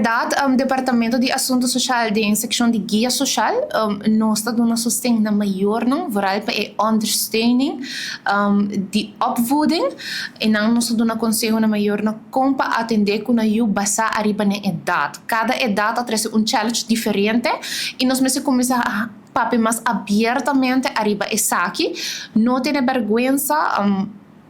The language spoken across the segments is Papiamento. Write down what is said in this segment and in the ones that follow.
Berdad, Departamento di Asunto Social den seccion di guia social, nos ta duna sosten na mayornan, vooral pa e ondersteuning di opvoeding. Y nan nos ta duna conseho na mayornan con pa atende cu nan yiu basa ariba nan edad. Cada edad ta trece un challenge diferente y nos mester cuminsa papia mas abiertamente ariba esaki. No tene berguensa.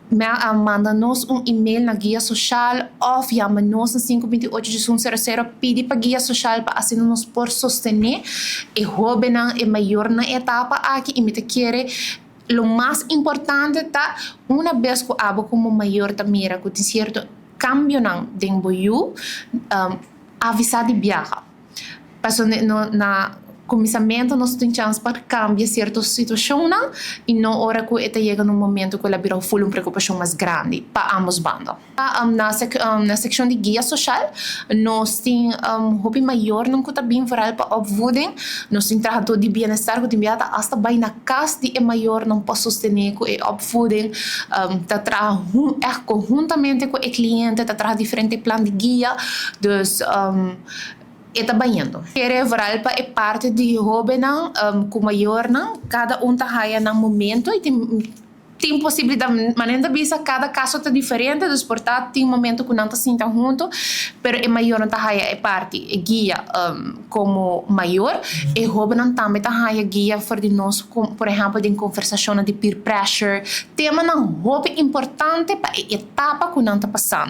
Manda nos un email na guia social of yama nos na 528 1100, pidi pa guia social pa asina nos por sostene e hobennan, e mayornan etapa aki. Y mi ta kere lo mas importante ta, un bes cu abo como mayor ta mira cu tin cierto cambionan den bo yiu, avisa di biaha. Paso no, na cuminsamento nos tin chance pa cambia cierto situacionnan y no ora cu e ta yega na un momento cu el a bira full un preocupacion mas grandi pa ambos banda. Na seccion di guia social, nos tin hopi mayornan cu ta bin vooral pa opvoeding. Nos tin trahador di bienestar cu tin biaha ta hasta bay na cas di e mayornan pa sostene cu e opvoeding. Ta traha echt conhuntamente cu e cliente, ta traha diferente plan di guia. Dus e ta bayendo. Kere vooral pa e parte di hobennan cu mayornan, cada un ta haya nan momento y tin posibilidad, manera ta bisa, cada caso ta diferente, dus por ta tin momento cu nan ta sinta hunto, pero e mayornan ta haya e parte, e guia como mayor, e hobennan tambe ta haya guia for di nos, por ehempel, den conversacion di peer pressure, temanan hopi importante pa e etapa cu nan ta pasando.